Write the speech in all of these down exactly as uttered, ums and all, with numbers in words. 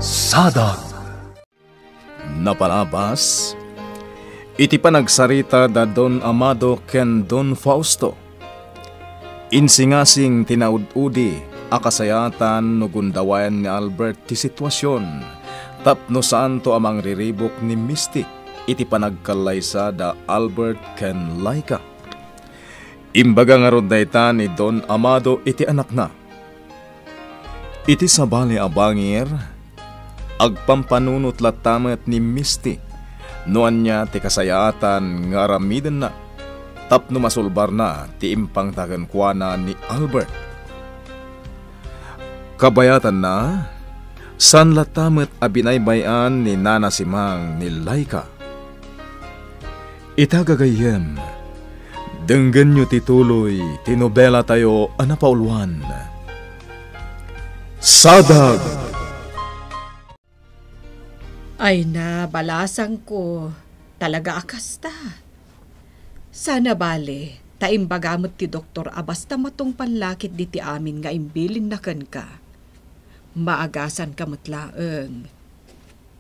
Sadag. Napalabas iti panagsarita da Don Amado ken Don Fausto, insingasing ti naud-udi a kasayaatan no gundawayan ni Albert ti sitwasion tapno saanto a mangriribuk ni Misty iti panagkallaysa da Albert ken Laika. Imbaga ngarud dayta ni Don Amado iti anakna. Iti sabali a bangir, agpampanunot latta met ni Misty no ania ti kasayaatan nga aramidenna tapno masulbarna ti impangta kenkuana ni Albert. Kabayatanna, saan latta met a binaybay-an ni Nana Simang ni Laika. Ita gagayyem, denggenyo ti tuloy ti nobelatayo a napauluan, Sadag. Ay na, balasangko, talaga a kasta. Sana bale, ta imbaga met ti doktor a basta matungpal la ketdi ti amin nga imbilinna kenka. Maagasanka met laeng.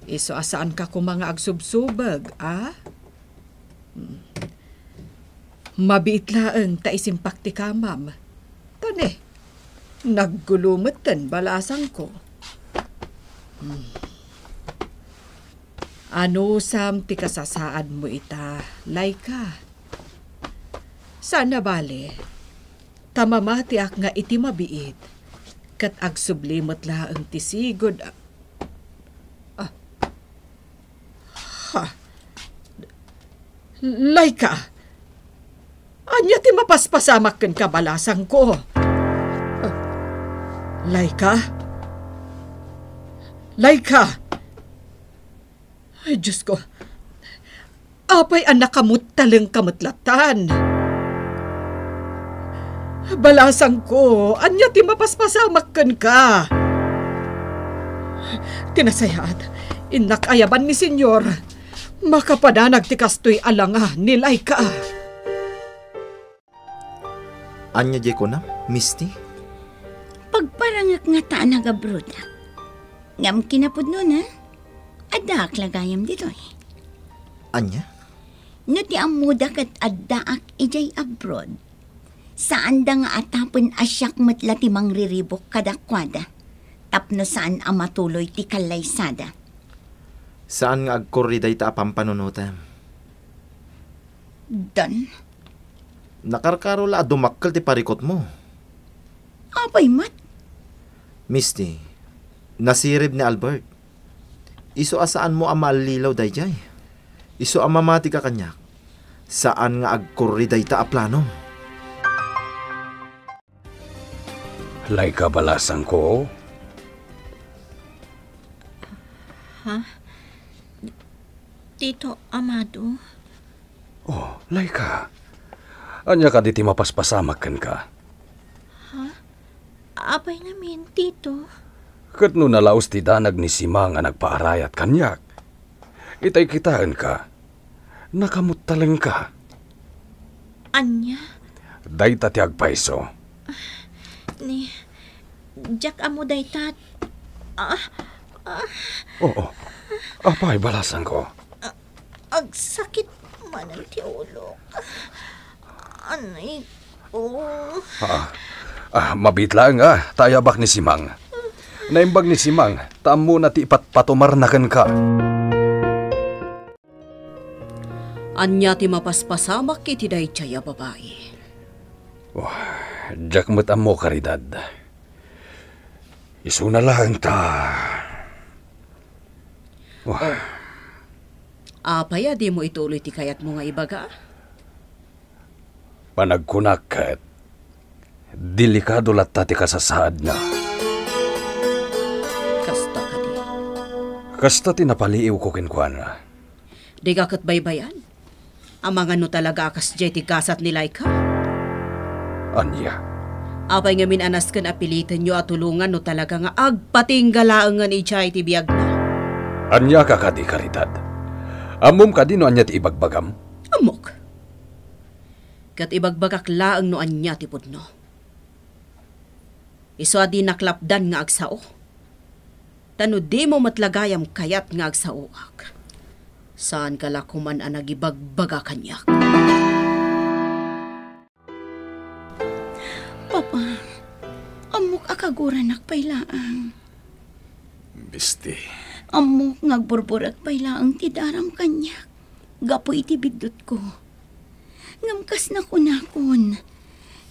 Isu a saanka koma nga agsubsubeg, a? Hmm. Mabiit laeng ta isimpak ti kamam. Tane, naggulo metten balasangko. Hmm. Anusam ti kasasaadmo ita, Laika? Sana bale, ta mamatiak nga iti mabiit, ket agsubli met laeng ti sigud a, ah. Ha? Laika! Ania ti mapaspasamak kenka, balasangko? Ah, Laika? Laika! Ay, Diyos ko. Apay a nakamuttalengka met latan? Balasangko, ania ti mapaspasamak kenka? Ti nasayaat, innak ayaban ni Señor. Makapadanag ti kastoy a langa ni Laika. Ania diay kunam, Misty? Pagparangak ngata a nagabrodak. Ngem kinapudnona, addaak la gayam ditoy. Ania? No ti ammoda ket addaak idiay abroad, saanda nga atapen a siak met la ti mangriribuk kadakuada, tapno saan a matuloy ti kallaysada. Saan nga agkurri dayta a pampanunotem. Dan? Nakarkaro la a dumakkel ti parikutmo. Apay met? Misty, nasirib ni Albert. Isu a saanmo a maallilaw daydiay. Isu a mamati ka kaniak, saan nga agkurri dayta a planom. Laika, balasangko. Ha? Tito Amado? Oh, Laika. Ania kadi ti mapaspasamak kenka? Ha? Apay ngamin, Tito? Ket no nalaus ti danag ni Simang a nagpaarayat kaniak, itay kitaenka, nakamuttalengka. Ania? Dayta ti agpayso. Ni, diak ammo dayta. Ah, ah. Oo. Apay, balasangko? Agsakit manen ti ulok. Anay ko. Ah, ah, mabiit laeng, ah, ta ayabak ni Simang. Naimbag ni Simang, ta ammona ti ipatpatumarna kenka. Ania ti mapaspasamak iti daydiay a babai? Oh, diak met ammo, Caridad. Isuna laeng ta. Oh. Apay a dimo ituloy ti kayatmo nga ibaga? Panagkunak ket, delikado latta ti kasasaadna. Kasta kadi? Kasta ti napaliiwko kenkuana. Dika ket baybay-an? Amangan no talaga a kasdiay ti gasat ni Laika? Ania? Apay ngamin a nasken a pilitenyo a tulongan no talaga nga agpatingga laengen idiay ti biagna? Ania ka kadi, Caridad? Ammom kadi no ania ti ibagbagam? Ammok. Ket ibagbagak laeng no ania ti pudno. Isu a dinak lapdan nga agsao. Ta no dimo met la gayam kayat nga agsaoak, saanka la koman a nagibagbaga kaniak. Papa, ammok a kaguranak pay laeng. Biste. Ammok nga agburburek pay laeng ti daram kaniak gapu iti biddutko. Ngem kas nakunakon,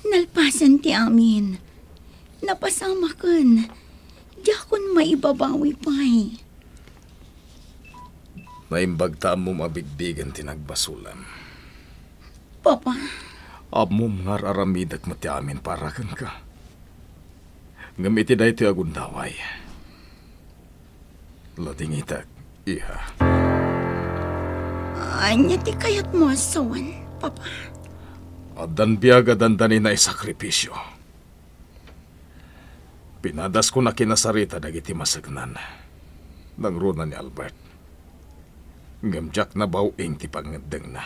nalpasen ti amin. Napasamaken. Diakon maibabawi pay. Naimbag ta ammom a bigbigen ti nagbasolam. Papa. Ammom nga ar-aramidek met ti amin para kenka. Ngem iti daytoy a gundaway, ladingitek, iha. Ania ti kayatmo a sawen, Papa? Addan biag a dandani naisakripisio. Pinadasko a kinasarita dagiti masegnan. Nangruna ni Albert. Ngem diak nabaw-ing ti pangngeddengna.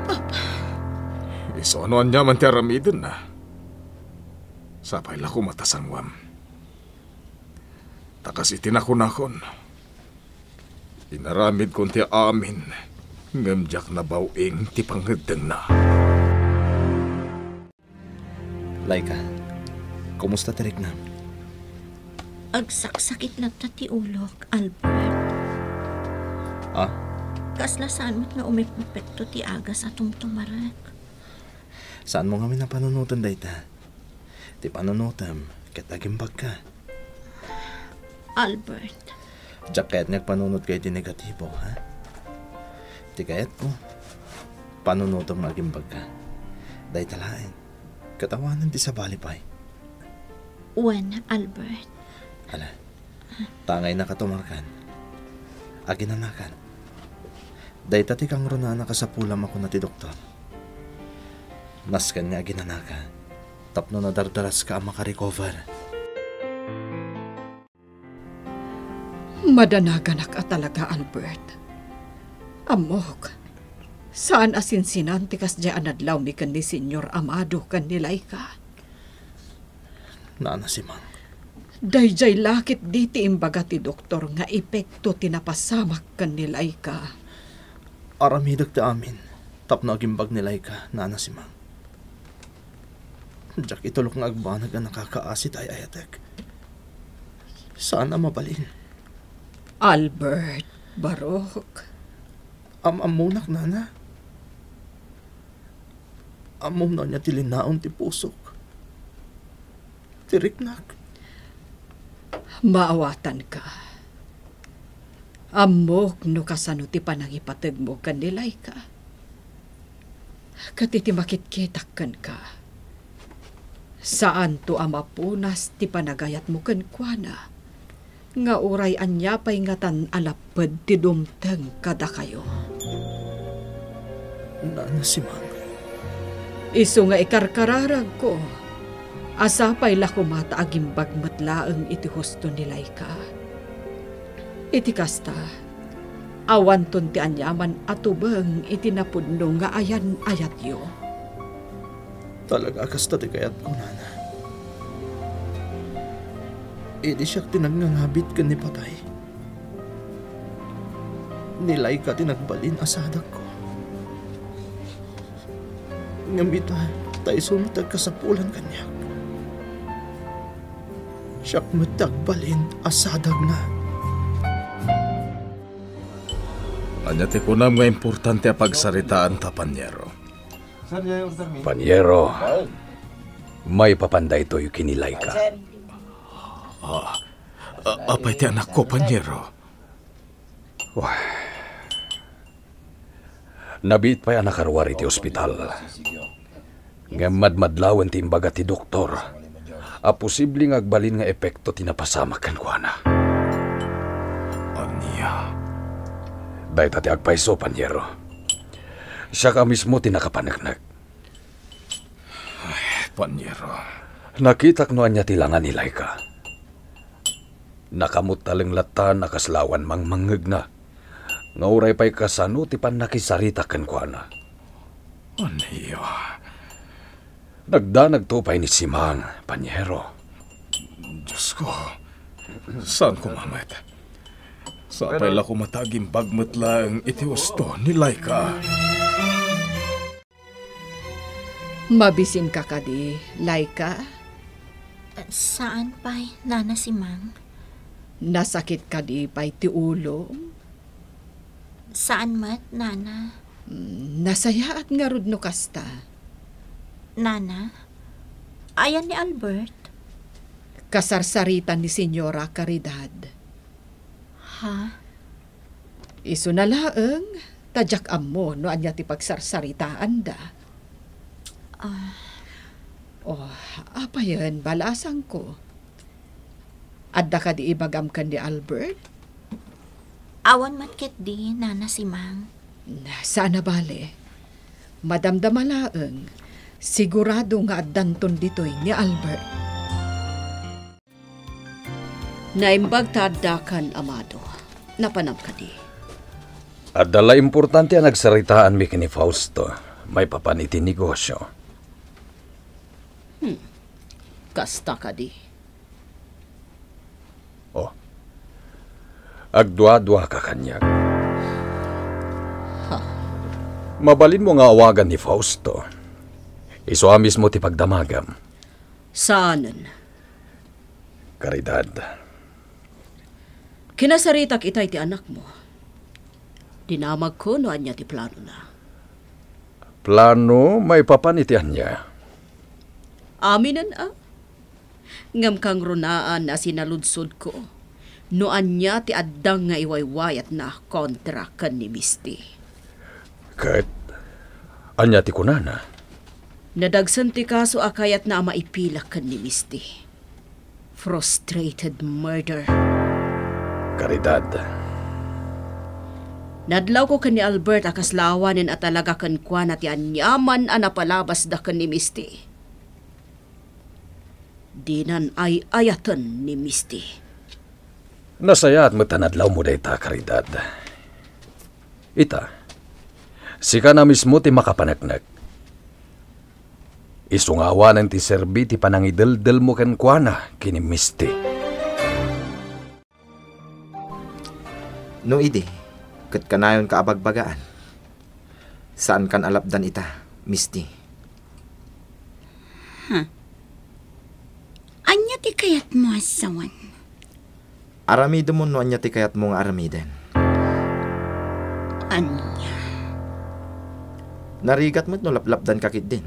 Papa. Isu no aniaman ti aramidenna. Sapay la koma ta sangoam. Ta kas iti nakunakon, inaramidkon ti amin, ngem diak nabaw-ing ti pangngeddengna. Laika, kumusta ti riknam? Agsaksakit latta ti ulok, Albert. Ah? Kasla saan met nga umep-, umepekto ti agas a tumtumarek. Saanmo ngamin a panunoten dayta? Ti panunotem, ket agimbagka. Albert. Diak kayat nga agpanunotko iti negatibo, ha? Ti kayatko, panunotem nga agimbagka. Dayta laeng. Ket awanen ti sabali pay. Wen, Albert. Ala, tangaynaka tumarkan. Aginanakan. Dayta ti kangrunaan a kasapulam a kuna ti doktor. Nasken nga aginanaka tapno nadardaraska a makarecover. Madanaganak a talaga, Albert. Ammok, saan a sinsinan ti kasdiay a nadlawmi ken ni Señor Amado ken ni Laika. Nana Simang. Daydiay la ketdi ti imbaga ti doktor nga epekto ti napasamak ken ni Laika. Aramidek ti amin tapno agimbag ni Laika, Nana Simang. Diak itulok nga agbanag a nakakaasi ti ay-ayatek. Saan a mabalin. Albert, barok. Am-ammonak, Nana. Ammom no ania ti linaon ti pusok. Ti riknak. Maawatanka. Ammok no kasano ti panangipategmo ken ni Laika. Ket iti makitkitak kenka, saanto a mapunas ti panagayatmo kenkuana, nga uray ania pay ngatan a lapped ti dumteng kadakayo. Nana Simang. Isu nga ikarkararagko a sapay la koma ta agimbag met laeng iti husto ni Laika. Iti kasta, awanton ti aniaman a tubeng iti napudno nga ayan-ayatyo. Talaga a kasta ti kayatko, Nana. Idi siak ti nagngangabit ken ni patay, ni Laika ti nagbalin a sadagko. Ngem ita, ta isu met ti agkasapulan kaniak. Siak met ti agbalin a sadagna. Ania ti kunam nga importante a pagsaritaanta, Panyero? Panyero, maipapan daytoy ken ni Laika. Ah, a-, apay ti anakko, Panyero? Wah. Nabiit pay a nakaruar iti ospital. Ngem madmadlawen ti imbaga ti doktor a posible nga agbalin nga epekto ti napasamak kenkuana. Ania? Dayta ti agpayso, Panyero. Siak a mismo ti nakapaneknek. Ay, Panyero. Nakitak no ania ti langa ni Laika. Nakamut taleng latta a kasla awan mangmangngegna, nga uray pay kasano ti pannakisarita kenkuana. Ania? Nagdanagto pay ni Simang, Panyero. Diosko, Saan koma met? Sapay la koma ta agimbag met laeng iti husto ni Laika. Mabisinka kadi, Laika? Saan pay, Nana Simang. Nasakit kadi pay ti ulom? Saan met, Nana. Mm, nasayaat ngarud no kasta. Nana, ayan ni Albert? Kasarsaritan ni Señora Caridad. Ha? Isuna laeng, ta diak ammo no ania ti pagsarsaritaanda. Ah. Oh, apayen, balasangko. Adda kadi ibagam ken ni Albert? Awan met ketdi, Nana Simang. Saan a bale. Madamdama laeng, sigurado nga addanton ditoy ni Albert. Naimbag ta adda kan Amado. Napanam kadi? Adda la importante a nagsaritaanmi ken ni Fausto maipapan iti negosio. Hmm. Kasta kadi? Oh. Agduaduaka kaniak. Ha? Mabalinmo nga awagan ni Fausto. Isu a mismo ti pagdamagam. Saanen? Caridad. Kinasaritak ita iti anakmo. Dinamagko no ania ti planona. Plano maipapan iti ania? Aminen a? Ngem kangrunaan a sinaludsodko no ania ti adda nga iwaywayatna kontra ken ni Misty. Ket ania ti kunana? Nadagsen ti kaso a kayatna a maipila ken ni Misty. Frustrated murder. Caridad. Nadlawko ken ni Albert a kasla awanen a talaga kenkuana ti aniaman a napalabasda ken ni Misty. Dinan ay-ayaten ni Misty. Nasayaat met a nadlawmo dayta, Caridad. Ita, sika na mismo ti makapaneknek. Isu nga awanen ti serbi ti panangideldelmo kenkuana ken ni Misty. No idi, ket kanayonka a bagbagaan. Saankan a lapdan ita, Misty. Huh. Ania ti kayatmo a sawen? Aramidemon no ania ti kayatmo nga aramiden. Ania? Narigat met no laplapdanka ketdin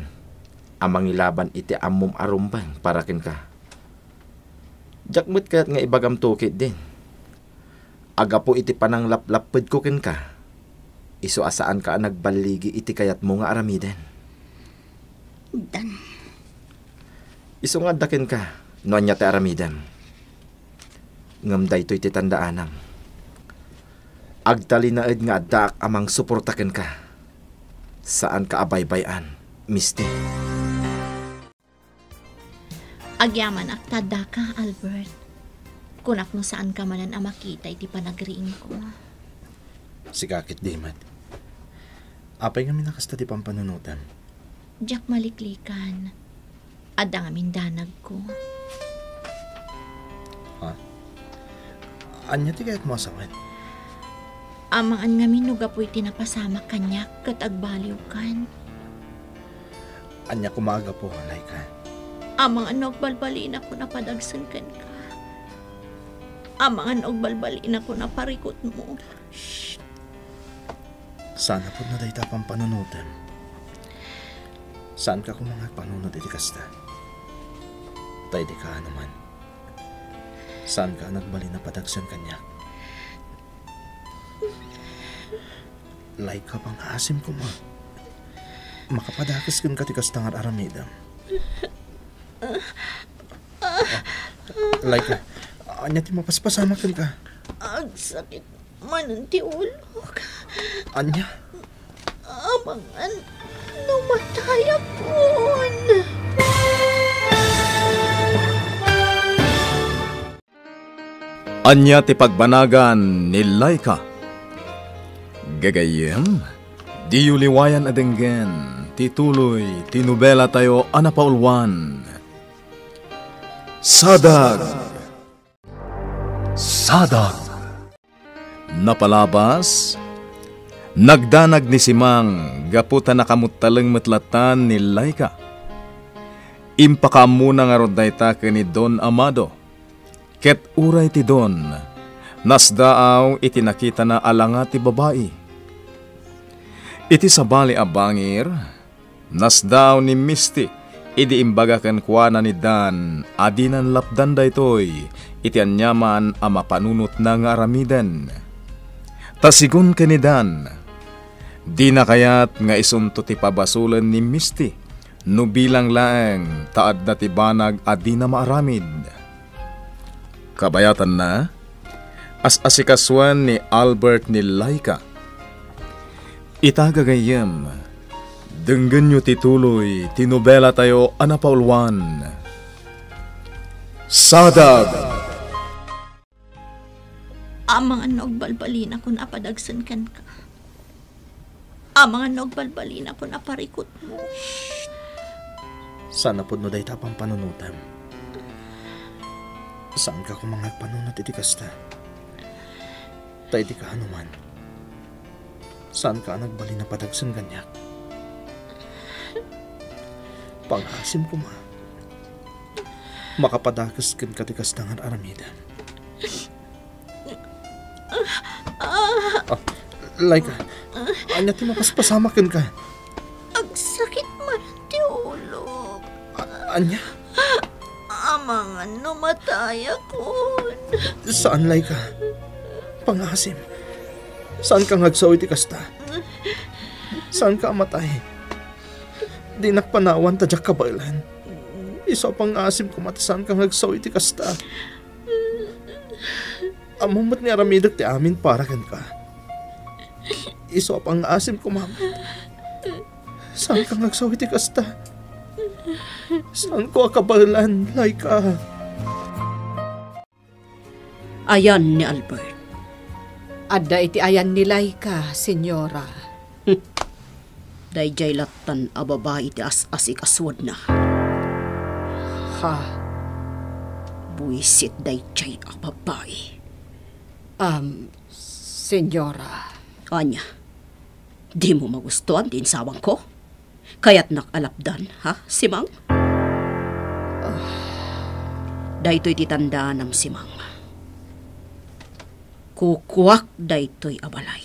a mangilaban iti ammom a rumbeng para kenka. Diak met kayat nga ibagamto ketdin a gapu iti pananglaplappedko kenka, isu a saanka a nagballigi iti kayatmo nga aramiden. Dan. Isu nga adda kenka no ania ti aramidem. Ngem daytoy ti tandaanam. Agtalinaed nga addaak a mangsuporta kenka. Saanka a baybay-an, Misty. Agyamanak ta addaka, Albert. Kunak no saanka manen a makita iti panagriingko. Sika ketdi met. Apay ngamin a kasta ti pampanunotem? Diak maliklikan. Adda ngamin danagko. Ha? Ania ti kayatmo a sawen? Amangan ngamin no gapu iti napasamak kaniak ket agbaliwkan. Ania koma a gapu, Laika? Amangan no agbalbalinakon a padagsen kenka. Amangan no agbalbalinakon a parikutmo. Shh! Saan a pudno dayta a pampanunotem. Saanka koma nga agpanunot iti kasta. Ta idi kaano man, saanka a nagbalin a padagsen kaniak. Laika, pangaasim koma. Makapadakes kenka ti kasta nga ar-aramidem. Laika, ania ti mapaspasamak kenka? Agsakit manen ti ulok. Ania? Amangan no matayakon. Ania ti pagbanagan ni Laika? Gagayyem, diyo liwayan a denggen ti tuloy ti nobelatayo a napauluan, Sadag. Sadag. Napalabas, nagdanag ni Simang gapu ta nakamuttaleng met latan ni Laika. Impakaammona ngarud dayta ken ni Don Amado. Ket uray ti Don, nasdaaw iti nakitana a langa ti babai. Iti sabali a bangir, nasdaaw ni Misty idi imbaga kenkuana ni Dan a dinan lapdan daytoy iti aniaman a mapanunotna nga aramiden. Ta sigun ken ni Dan, dina kayat nga isunto ti pabasolen ni Misty no bilang laeng ta adda ti banag a dina maaramid. Kabayatanna, as-asikasuen ni Albert ni Laika. Ita gagayyem, denggenyo ti tuloy ti nobelatayo a napauluan, Sadag. Amangan no agbalbalinakon a padagsen kenka. Amangan no agbalbalinakon a parikutmo. Saan a pudno dayta a pampanunotem. Saanka koma nga agpanunot iti kasta. Ta iti kaanoman, saanka a nagbalin a padagsen kaniak. Pangaasim koma. Makapadakes kenka ti kasta nga aramidem. Ah, Laika, ania ti mapaspasamak kenka? Agsakit man ti ulok. A-, ania? Amangan no matayakon. Saan, Laika. Pangaasim. Saanka nga agsao iti kasta. Saanka a matay. Dinak panawan ta diak kabaelan. Isu a pangaasim koma ta saanka nga agsao iti kasta. Ammom met nga aramidek ti amin para kenka. Isu a pangaasim koma met. Saanka nga agsao iti kasta. Saanko a kabaelan, Laika. Ayan ni Albert. Adda iti ayan ni Laika, Senyora. Daydiay lattan a babai ti as-asikasuedna. Ha? Buisit daydiay a babai. Am, Senyora. Ania? Dimo magustuan ti insawangko? Kayatnak a lapdan, ha, Simang? Daytoy ti tandaanam, Simang. Kukuak daytoy a balay.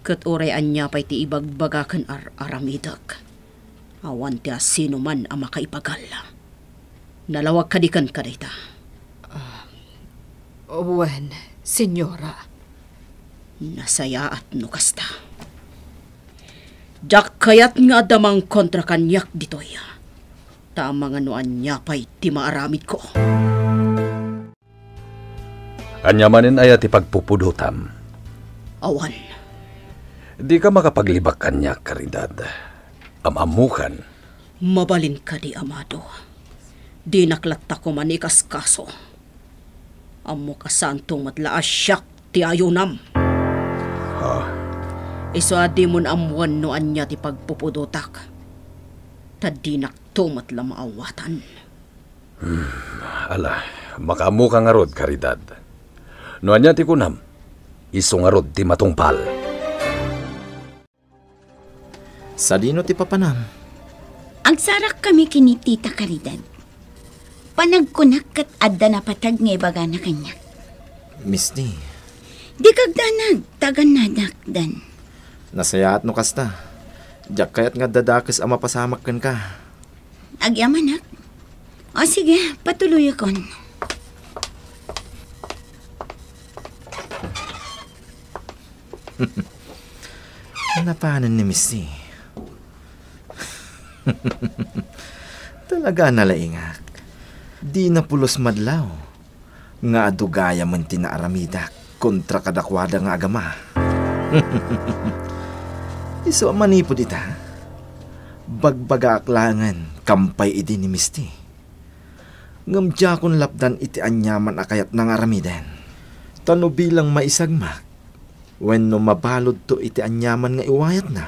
Ket uray ania pay ti ibagbaga ken ar-aramidek, awan ti asinoman a makaipagal. Nalawag kadi kenka dayta? Ah, wen, Senyora. Nasayaat no kasta. Diak kayat nga adda mangkontra kaniak ditoy. Ta amangan no ania pay ti maaramidko. Ania manen aya ti pagpupudotam? Awan. Dika makapaglibak kaniak, Caridad. Am-ammokan. Mabalin kadi, Amado. Dinak latta koma ikaskaso. Ammok a saanto met la a siak ti ayonam. Ha? Isu a dimon ammoen no ania ti pagpupudotak. Ta dinakto met la maawatan. Hmm, ala, makaammoka ngarud, Caridad. No ania ti kunam, isu ngarud ti matungpal. Sadino ti papanam? Agsarakkami ken ni Tita Caridad. Panagkunak ket adda napateg nga ibagana kaniak. Misti. Dika agdanag, ta agannadak, Dan. Nasayaat no kasta. Diak kayat nga adda dakes a mapasamak kenka. Agyamanak. O sige, patuloyakon. Napanen ni Misti. Talaga a nalaingak. Dina pulos madlaw nga adu gayamen ti naaramidak kontra kadakuada nga agama. Isu a manipud ita, bagbagaak laengen kampay idi ni Misti. Ngem diakon lapdan iti aniaman a kayatna nga aramiden. Ta no bilang maisagmak, wenno mabaludto iti aniaman nga iwayatna,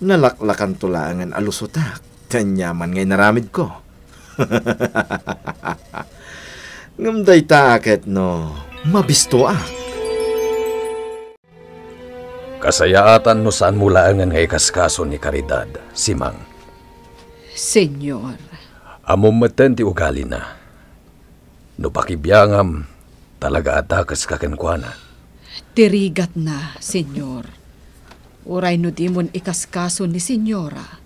nalaklakanto laengen a lusotak ti aniaman nga inaramidko. Ngem dayta ket no mabistoak. Kasayaatan no saanmo laengen nga ikaskaso ni Caridad, Simang. Señor. Ammom metten ti ugalina. No pakibiangam, talaga a dakeska kenkuana. Ti rigatna, Señor. Uray no dimon ikaskaso ni Señora,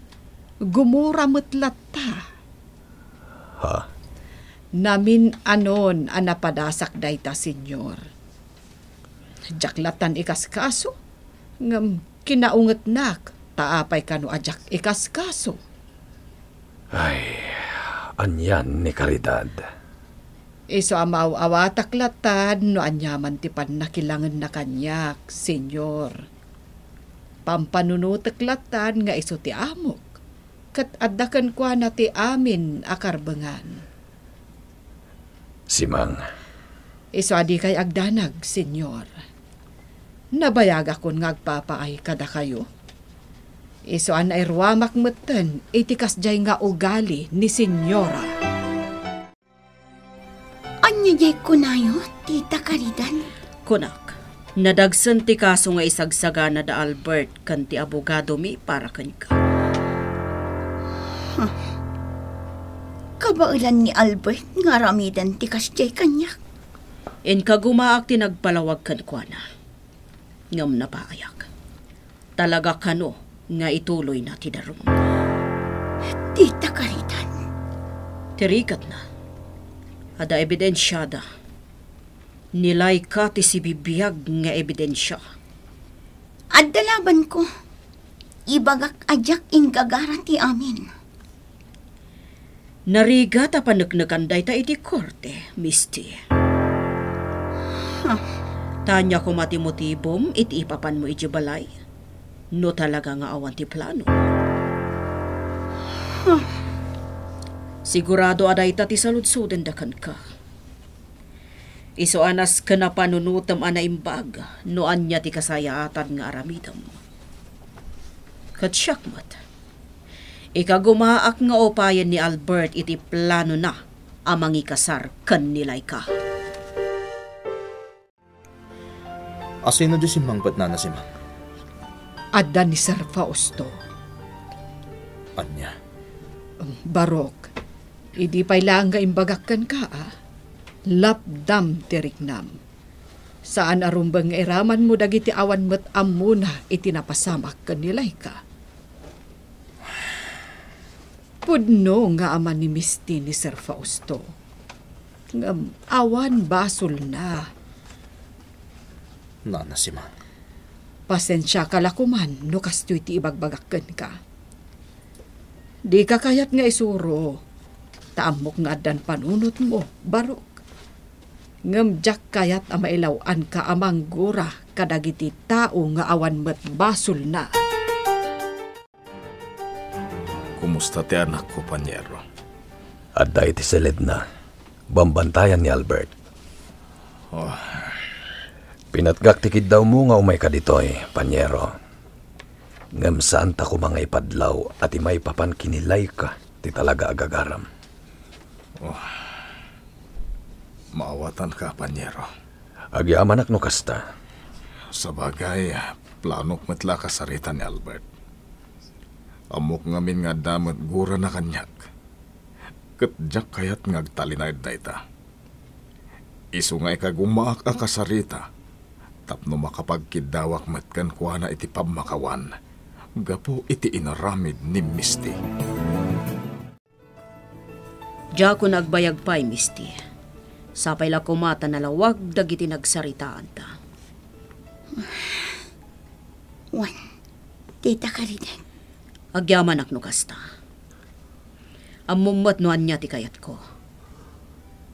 gumura met latta. Ha? Namin-anon a napadasak dayta, Señor. Diak lattan ikaskaso, ngem kinaungetnak, ta apay kano a diak ikaskaso? Ay, anian ni Caridad? Isu a maaw-awatak lattan no aniaman ti pannakilangenna kaniak, Señor. Pampanunotek lattan nga isu ti amok, ket adda kenkuana ti amin a karbengan. Simang. Isu a dikay agdanag, Señor. Nabayagakon nga agpapaay kadakayo. Isu a nairuamak metten iti kasdiay nga ugali ni Señora. Ania diay kunayo, Tita Caridad? Kunak, nadagsen ti kaso nga isagsagana da Albert ken ti abogadomi para kenka. Huh. Kabaelan ni Albert nga aramiden ti kasdiay kaniak. Inkagumaak ti nagpalawag kenkuana. Ngem napaayak. Talaga kano nga ituloyna ti darum. Tita Caridad. Ti rigatna. Adda ebidensiada. Ni Laika ti sibibiag nga ebidensia. Adda labanko. Ibagak a diak inggagara ti amin. Narigat a paneknekan dayta iti korte, Misty. Huh. Ta ania koma ti motibom iti ipapanmo idiay balay? No talaga nga awan ti plano. Huh. Sigurado a dayta ti saludsodenda kenka. Isu a nasken a panunotem a naimbag no ania ti kasayaatan nga aramidem. Ket siak met, ikagumaak nga upayen ni Albert iti planona a mangikasar ken ni Laika. Asino diay simmangpet, Nana Simang? Adda ni Sir Fausto. Ania? Barok, idi pay laeng nga imbagak kenka, a, lapdam ti riknam. Saan a rumbeng nga iramanmo dagiti awan met ammona iti napasamak ken ni Laika. Pudno nga ama ni Misty ni Sir Fausto. Ngem awan basolna. Nana Simang. Pasensiaka la koman no kastoy ti ibagbagak kenka. Dika kayat nga isuro, ta ammok nga addan panunotmo, barok. Ngem diak kayat a mailaw-anka a manggura kadagiti tao nga awan met basolna. Kumusta ti anakko, Paniero? Adda iti siledna. Bambantayan ni Albert. Oh. Pinatgak ti kiddawmo nga umayka ditoy, Paniero. Ngem saanta koma nga ipadlaw a ti maipapan ken ni Laika ti talaga a gagaram. Oh. Maawatanka, Paniero. Agyamanak no kasta. Sabagay, planok met la a kasarita ni Albert. Ammok ngamin nga adda met gurana kaniak. Ket diak kayat nga agtalinaed dayta. Isu nga ikagumaak a kasarita tapno makapagkiddawak met kenkuana iti pammakawan gapu iti inaramid ni Misty. Diakon agbayag pay, Misty. Sapay la koma ta nalawag dagiti nagsaritaanta. Wen, Tita Caridad. Agyamanak no kasta. Ammom met no ania ti kayatko.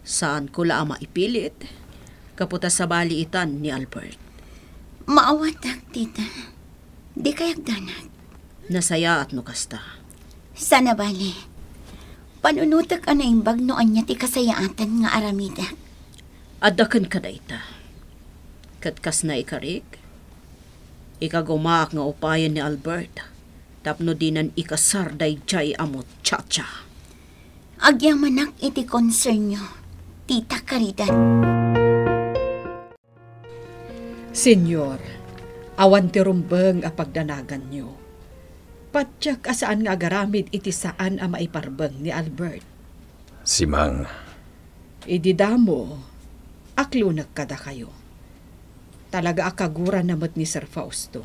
Saanko la a maipilit, gapu ta sabali itan ni Albert. Maawatak, Tita. Dikay agdanag. Nasayaat no kasta. Saan a bale. Panunotek a naimbag no ania ti kasayaatan nga aramidak. Adda kenka dayta. Ket kas naikarik, ikagumaak nga upayen ni Albert tapno dinan ikasar daydiay a muchacha. Agyamanak iti concernyo. Tita Caridad. Señor, awan ti rumbeng a pagdanaganyo. Patiek a saan nga agaramid iti saan a maiparbeng ni Albert. Simang. Idi damo, aklonek kadakayo. Talaga a kagurana met ni Sir Fausto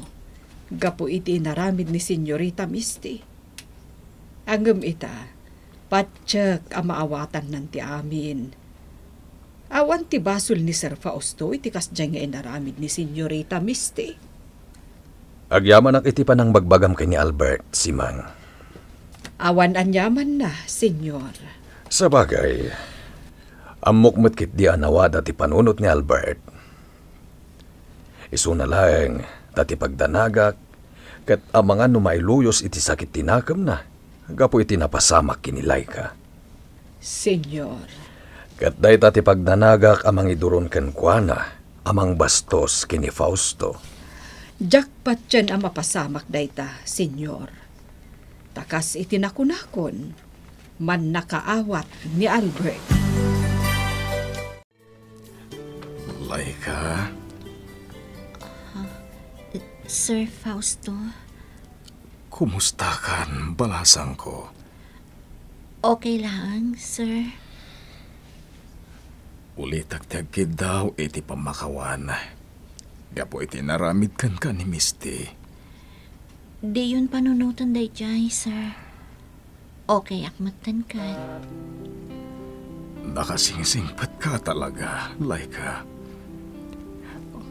gapu iti inaramid ni Señorita Misty. Ngem ita, patiek a maawatannan ti amin. Awan ti basol ni Sir Fausto iti kasdiay nga inaramid ni Señorita Misty. Agyamanak iti panangbagbagam ken ni Albert, Simang. Awan aniamanna, Señor. Sabagay, ammok met ketdi a nawada ti panunot ni Albert. Isuna laeng ta ti pagdanagak ket amangan no mailuyos iti sakit ti nakemna gapu iti napasamak ken ni Laika. Señor. Ket dayta ti pagdanagak a mangiduron kenkuana a mangbastos ken ni Fausto. Diak patien a mapasamak dayta, Señor. Ta kas iti nakunakon, mannakaawat ni Albert. Laika? Ah, Sir Fausto? Kumustakan, balasangko? Okay laeng, sir. Ulitek ti agkiddaw iti pammakawan gapu iti inaramid kenka ni Misty. Diyon panunoten daydiay, sir. Okay ak metten ket. Nakasingsingpetka talaga, Laika.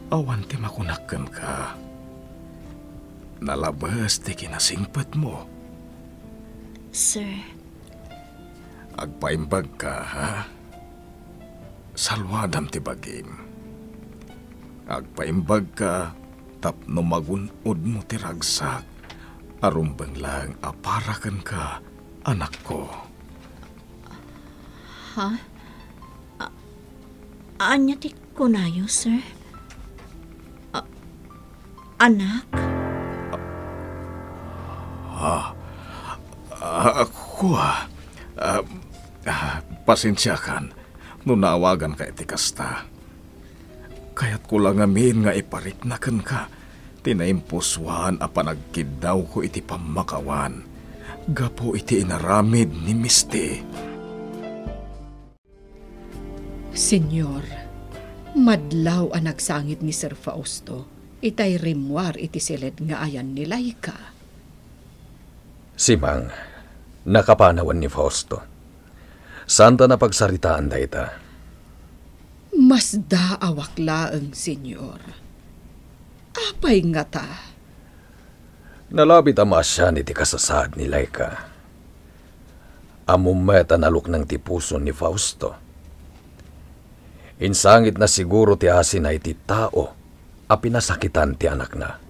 Awan ti makunak kenka. Nalabes ti kinasingpetmo. Sir. Agpaimbagka, ha? Saluadam ti bagim. Agpaimbagka tapno magun-odmo ti ragsak a rumbeng laeng a para kenka, anakko. Ha? A-, ania ti kunayo, sir? A-, anak? Ah, ah, kua. Ah, ah, pasensiakan no naawaganka iti kasta. Kayatko la ngamin nga iparikna kenka ti naimpusoan a panagkiddawko iti pammakawan gapu iti inaramid ni Misty. Señor, madlaw a nagsangit ni Sir Fausto itay rimmuar iti siled nga ayan ni Laika. Simang, nakapanawen ni Fausto. Saanta napagsaritaan dayta. Masdaawak laeng, Señor. Apay ngata? Nalabit a maasian iti kasasaad ni Laika. Ammom met a nalukneng ti puso ni Fausto. Insangitna siguro ti asina iti tao a pinasakitan ti anakna.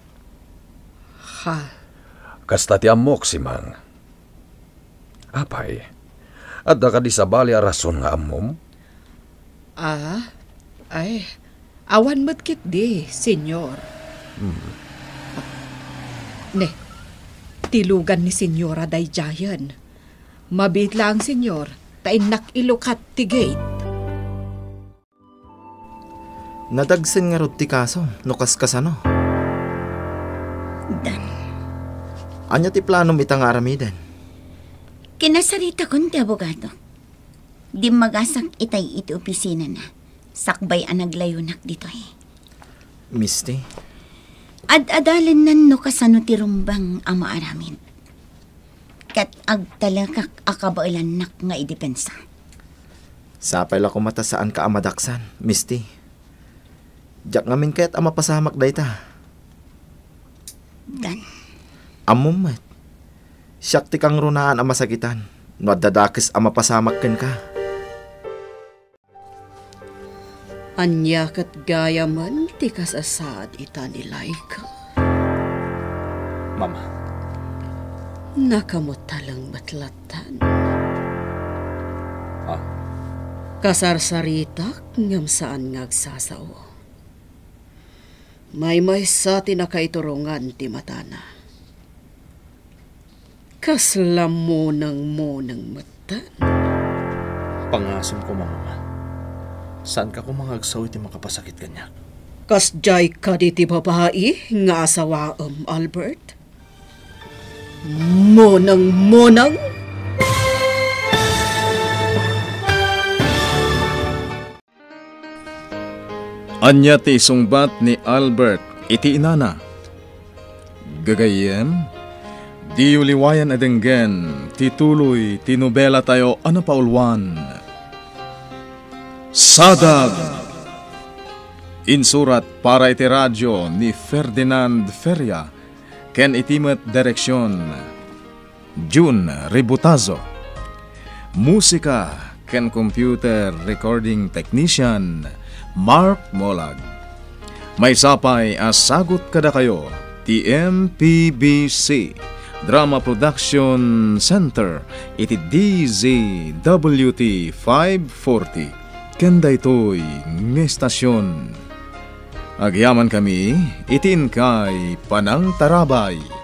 Ha? Kasta ti ammok, Simang. Apay, adda kadi sabali a rason nga ammom? Ah, ay, awan met ketdi, Señor. Hmm. Ne, ti lugan ni Señora daydiayen. Mabiit laeng, Señor, ta innak ilukat ti gate. Nadagsen ngarud ti kasom, no kaskasano? Dan. Ania ti planom ita nga aramiden? Kinasaritakon ti abogado. Dimmagasak itay iti opisinana, sakbay a naglayonak ditoy. Misty? Ad-adalennan no kasano ti rumbeng a maaramid. Ket agtalekak a kabaelannak nga idepensa. Sapay la koma ta saanka a madaksan, Misty. Diak ngamin kayat a mapasamak dayta. Dan. Ammom met. Siak ti kangrunaan a masakitan no adda dakes a mapasamak kenka. Ania ket gayamen ti kasasaad ita ni Laika? Mama. Nakamutaleng met latta. Ah. Kasarsaritak ngem saan nga agsasao. Maymaysa ti nakaiturongan ti matana. Kasla munengmuneng metten. Pangasim koma, Mama. Saanka koma nga agsaw iti makapasakit kaniak. Kasdiay kadi ti babai nga asawaem, Albert? Monang-monang! Ania ti isungbat ni Albert iti inana? Gagayyem, diyo liwayan a denggen ti tuloy ti nobelatayo a napauluan, Sadag! Insurat para iti radio ni Ferdinand Feria ken iti met direksion, Jun Ributazo. Musika ken computer recording technician, Mark Molag. Maysa pay a sagut kadakayo ti M P B C Drama Production Center iti D Z W T five forty ken daytoy nga estasion. Agyamankami iti inkay panangtarabay.